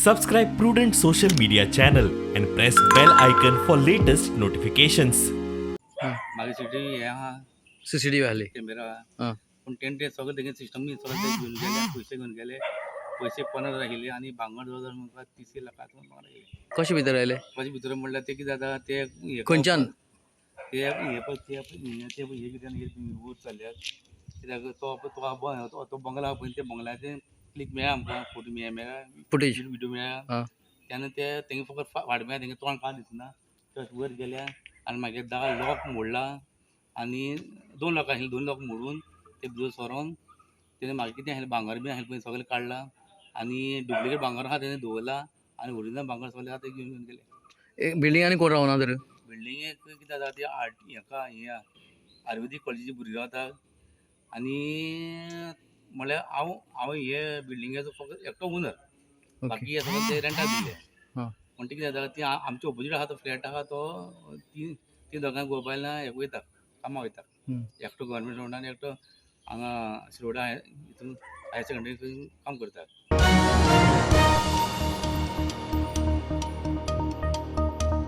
Subscribe Prudent Social Media channel and press bell icon for latest notifications. मागीर city हें आहा. CCTV आसली. Camera. आं. पूण तेणें ते सगळें तेंगे सिस्टम सगळें ते घेवन गेले, पयशे घेवन गेले. पयशे 50,000 आशिल्ले आनी भांगर जवळ जवळ म्हाका 30 लाखां भांगर आयिल्लें. कशें भितर आयले? कशें भितर म्हणल्यार ते कितें जाता ते हें खंयच्यान? ते हे पळय, ते पळय, ते पळय, हे कितें हे वयर चल्ल्यात कित्याक तो तो तो बंगला आहा पळय, ते बंगल्याचे क्लिक मेळ्ळा आमकां, फोटो मेळ्ळा. फुटेज. व्हिडियो मेळ्ळा. आं. तेन्ना ते तेंगे फकत फाट मेळ्ळा, तेंगे तोंड कांय दिसना. ते वयर गेल्या आनी मागीर दार लॉक मोडला आनी दोन लॉक आशिल्ले, दोन लॉक मोडून ते भितर सरोन तेणें मागीर कितें आशिल्लें, भांगर बी आशिल्लें पळय, सगळें काडलां आनी डुप्लिकेट भांगर आहा तेणें दवरलां आनी ओरिजिनल भांगर सगळें आहा तें घेवन घेवन गेले. बिल्डिंग आनी कोण रावना तर? बिल्डिंगेक कितें जाता, ते आर्ट हेका हें आयुर्वेदीक कॉलेजीची भुरगीं रावता आनी म्हणल्यार हांव हांव हे बिल्डिंगेचो फकत एकटो ओनर. बाकी हे सगळे ते रेंटाक दिले. आं. पूण ते कितें जाता, ती आमचे ओपोजीट आहा तो फ्लॅट आहा तो ती ती दोगांय घोव बायलां हेका वयता, कामाक वयता. एकटो गव्हर्मेंट सर्वंट आनी एकटो हांगा शिरोडा हितून हायर सेकंडरी काम करता.